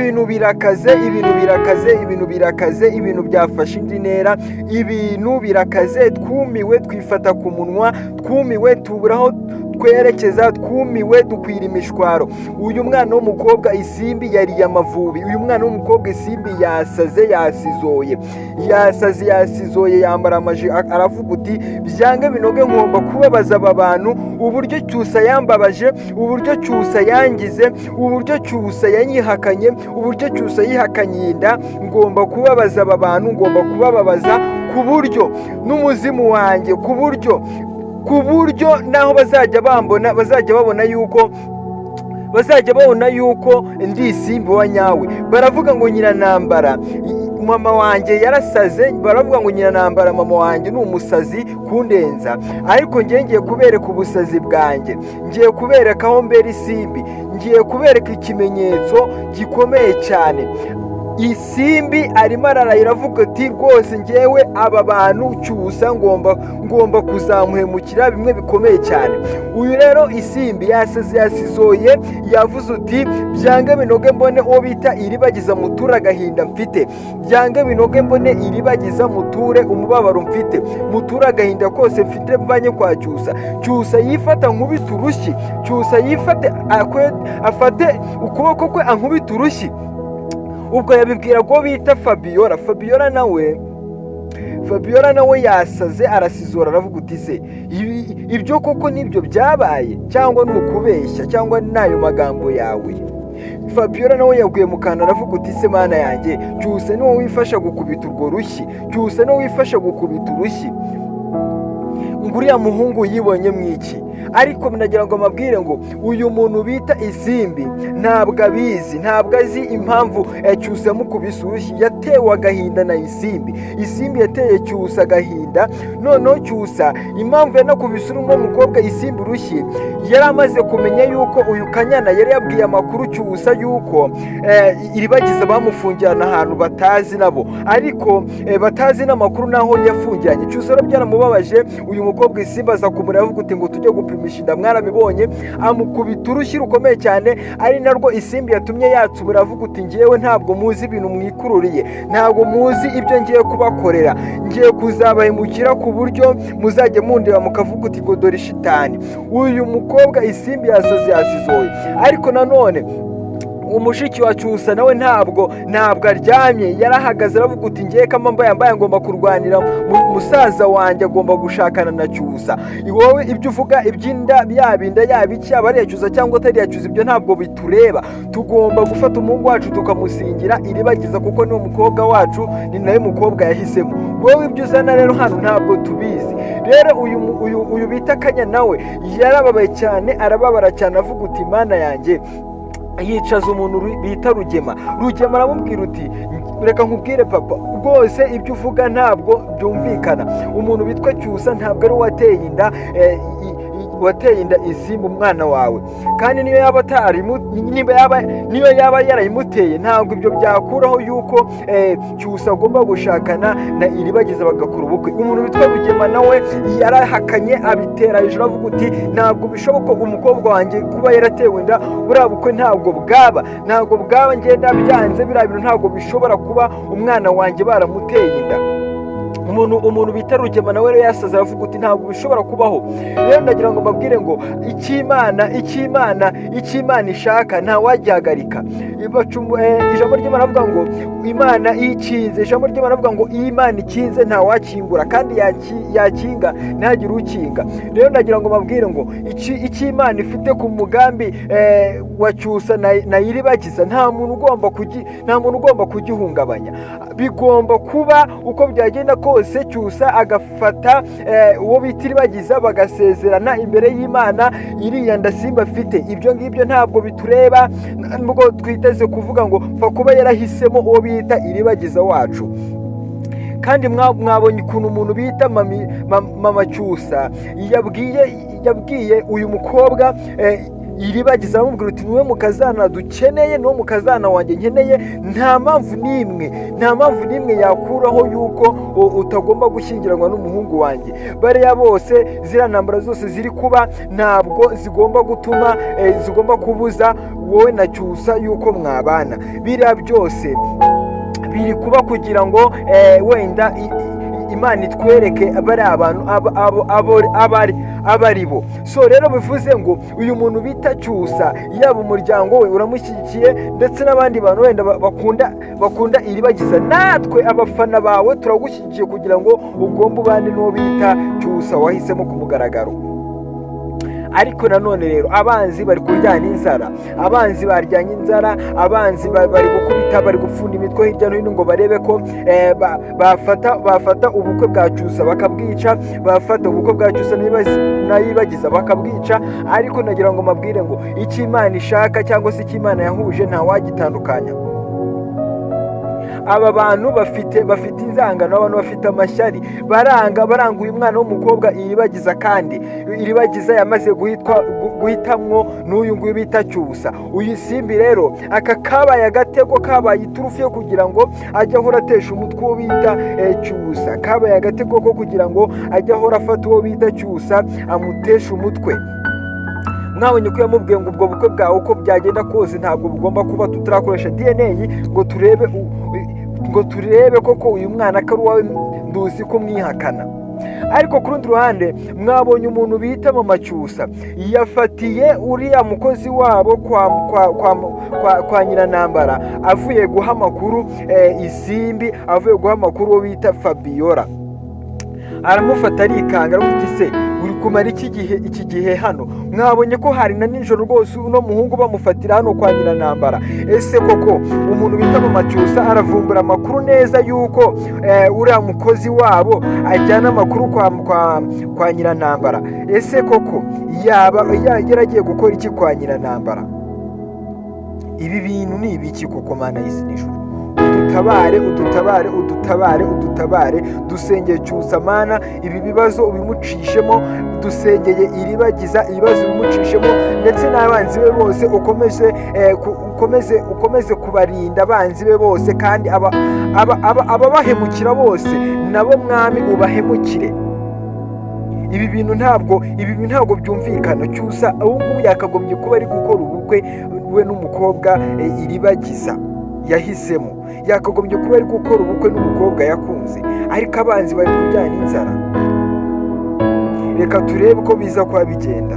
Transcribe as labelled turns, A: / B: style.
A: Ibintu birakaze, ibintu birakaze, ibintu birakaze, ibintu byafashe indi ntera, ibintu birakaze. Twumiwe, twifata ku munwa, twumiwe, tubura aho twerekeza, twumiwe, dukwira imishwaro. Uyu mwana w'umukobwa Isimbi yariye Amavubi. Uyu mwana w'umukobwa Isimbi yasaze, yasizoye, yasaze, yasizoye, yambara amaji, aravuga uti: "Byange binoge, ngomba kubabaza aba bantu uburyo Cyusa yambabaje, uburyo Cyusa yangize, uburyo Cyusa yanyihakanye, uburyo Cyusa yihakanye inda. Ngomba kubabaza aba bantu, ngomba kubababaza ku buryo n'umuzimu wanjye, ku buryo naho bazajya bambona bazajya babona yuko ndi Isimbi wa nyawe." Baravuga ngo nyiranambara mama wanjye yarasaze, baravuga ngo nyiranambara mama wanjye ni umusazi kundenza, ariko ngiye kubereka ubusazi bwanjye, ngiye kubereka aho mbera Isimbi, ngiye kubereka ikimenyetso gikomeye cyane. Isimbi arimo ararahira, avuga ati: "Rwose ngewe aba bantu, Cyusa ngomba kuzamuhemukira bimwe bikomeye cyane." Uyu rero Isimbi yasaze, yasizoye, yavuze uti: "Byange binoge mbone uwo bita Iribagiza, muture agahinda mfite. Byange binoge mbone Iribagiza, muture umubabaro mfite, muture agahinda kose mfite mvanye kwa Cyusa. Cyusa yifata nkubite urushyi, Cyusa yifate afate ukuboko kwe ankubite urushyi." Ubwo yabibwira ko bita Fabiola. Fabiola nawe yasaze, arasizora, aravuga uti: "Se ibyo koko nibyo byabaye, cyangwa ni ukubeshya, cyangwa ni ayo magambo yawe?" Fabiola nawe yaguye mu kantu, aravuga uti: "Se Mana yanjye, Cyusa niwo wifasha gukubita urwo rushyi, Cyusa niwo wifasha gukubita urushyi, ngo uriya muhungu yibonye mu iki?" Ariko nagira ngo mbabwire ngo uyu muntu bita Isimbi ntabwo abizi, ntabwo azi impamvu Cyusa yamukubise urushyi. Yatewe agahinda na Isimbi. Isimbi yateye Cyusa agahinda. Noneho Cyusa, impamvu yanakubise uno mukobwa Isimbi urushyi, yari amaze kumenya yuko uyu Kanyana yari yabwiye amakuru Cyusa yuko Iribagiza bamufungirana ahantu batazi nabo, ariko batazi n'amakuru n'aho yafungiranye. Cyusa rero byaramubabaje. Uyu mukobwa Isimbi aza kumureba, avuga uti ngo tujye gupimisha inda, mwarabibonye, amukubita urushyi rukomeye cyane, ari narwo Isimbi yatumye yatsubira, avuga uti: "Ngewe ntabwo muzi ibintu mwikururiye, ntabwo muzi ibyo ngiye kubakorera, ngiye kuzabahemukira ku buryo muzajya mundeba mukavuga uti ngo dore shitani." Uyu mukobwa Isimbi yasaze, yasizoye. Ariko nanone umushiki wa Cyusa nawe ntabwo aryamye, yarahagaze, aravuga uti: "Ngiye kama mbaye mbaye, ngomba kurwanira musaza wanjye, agomba gushakana na Cyusa. Wowe ibyo uvuga iby'inda, yaba inda, yaba iki, yaba ari iya Cyusa cyangwa atari iya Cyusa, ibyo ntabwo bitureba. Tugomba gufata umuhungu wacu tukamusingira Iribagiza, kuko ni umukobwa wacu, ni nawe mukobwa yahisemo. Wowe ibyo uzana rero hano ntabwo tubizi." Rero uyu bita Kanya nawe yarababaye cyane, arababara cyane, avuga uti: "Mana yanjye." Yicaza umuntu bita Rugema. Rugema aramubwira uti: "Reka nkubwire papa, rwose ibyo uvuga ntabwo byumvikana. Umuntu witwa Cyusa ntabwo ari wateye inda wateye inda Isimbi umwana wawe. Kandi niyo yaba atari, niba yaba, niyo yaba yarayimuteye, ntabwo ibyo byakuraho yuko Cyusa agomba gushakana na Iribagiza bagakora ubukwe." Umuntu witwa Rugema nawe yarahakanye, abitera hejuru, avuga uti: "Ntabwo bishoboka umukobwa wanjye kuba yaratewe inda. Buriya bukwe ntabwo bwaba, ntabwo bwaba, ngenda byanze, biriya bintu ntabwo bishobora kuba, umwana wanjye baramuteye inda." Umuntu bita Rugema nawe rero yasaze, aravuga uti: "Ntabwo bishobora kubaho." Rero ndagira ngo mbabwire ngo icyo Imana ishaka ntawagihagarika. Ijambo ry'Imana avuga ngo Imana iyo ikinze, ijambo ry'Imana avuga ngo iyo Imana ikinze ntawakingura, kandi yakinga ntihagire ukinga. Rero ndagira ngo mbabwire ngo icyo Imana ifite ku mugambi wa Cyusa na Iribagiza, nta muntu ugomba kugihungabanya. Bigomba kuba uko byagenda kose, Cyusa agafata uwo bita Iribagiza bagasezerana imbere y'Imana. Iriya ndasimba afite, ibyo ngibyo ntabwo bitureba, nubwo twiteze kuvuga ngo pfa kuba yarahisemo uwo bita Iribagiza wacu. Kandi mwabonye ukuntu umuntu bita mama Cyusa yabwiye uyu mukobwa. Iribagiza aramubwira uti: "Niwe mukazana dukeneye, niwo mukazana wanjye nkeneye. Nta mpamvu n'imwe, nta mpamvu n'imwe yakuraho yuko utagomba gushyingiranwa n'umuhungu wanjye. Bariya bose, ziriya ntambara zose ziri kuba, ntabwo zigomba gutuma zigomba kubuza wowe na Cyusa yuko mwabana. Biriya byose biri kuba kugira ngo wenda Imana itwereke bariya abantu abo ari bo." So rero bivuze ngo uyu muntu bita Cyusa, yaba umuryango we uramushyigikiye, ndetse n'abandi bantu wenda bakunda Iribagiza, natwe abafana bawe turagushyigikiye kugira ngo ugombe ubane n'uwo bita Cyusa wahisemo ku mugaragaro. Ariko nanone rero abanzi bari kuryana inzara, abanzi baryanye inzara, abanzi bari gukubita, bari gupfunda imitwe hirya no hino ngo barebe ko bafata ubukwe bwa Cyusa bakabwica, bafata ubukwe bwa Cyusa n'Iribagiza bakabwica. Ariko nagira ngo mbabwire ngo icyo Imana ishaka cyangwa se icyo Imana yahuje ntawagitandukanya. Aba bantu bafite inzangano, abantu bafite amashyari, baranga uyu mwana w'umukobwa Iribagiza, kandi Iribagiza yamaze guhitamwo n'uyu nguyu bita Cyusa. Uyu Simbi rero, aka kabaye agatego, kabaye iturufu yo kugira ngo ajye ahora atesha umutwe uwo bita Cyusa. Kabaye agatego ko kugira ngo ajye ahora afata uwo bita Cyusa amuteshe umutwe. Mwabonye ko yamubwiye ngo ubwo bukwe bwawe uko byagenda kose ntabwo bugomba kuba tutarakoresha DNA ngo turebe koko uyu mwana ko ari uwawe, nduzi ko mwihakana. Ariko ku rundi ruhande mwabonye umuntu bita Mama Cyusa yafatiye uriya mukozi wabo kwa Nyiranambara avuye guha amakuru Isimbi, avuye guha amakuru uwo bita Fabiola, aramufata arikanga, aramuta: "Se uri kumara iki gihe hano?" Mwabonye ko hari na nijoro rwose uno muhungu bamufatira hano kwa Nyiranambara. Ese koko umuntu bita Mama Cyusa aravumbura amakuru neza yuko uriya mukozi wabo ajyana amakuru kwa Nyiranambara? Ese koko yaba yaragiye gukora iki kwa Nyiranambara? Ibi bintu ni ibiki koko? Mana y'isi n'ijuru, udutabare, udutabare, udutabare, udutabare! Dusengeye Cyusa, Mana, ibi bibazo ubimucishemo. Dusengeye Iribagiza, ibibazo ubimucishemo, ndetse n'abanzi be bose ukomeze kubarinda abanzi be bose, kandi ababahemukira bose nabo, Mwami, ubahemukire. Ibi bintu ntabwo byumvikana. Cyusa ubu ngubu yakagombye kuba ari gukora ubukwe we n'umukobwa Iribagiza yahisemo, yakagombye kuba ari gukora ubukwe n'umukobwa yakunze, ariko abanzi bari kuryana inzara. Reka turebe uko biza kuba bigenda.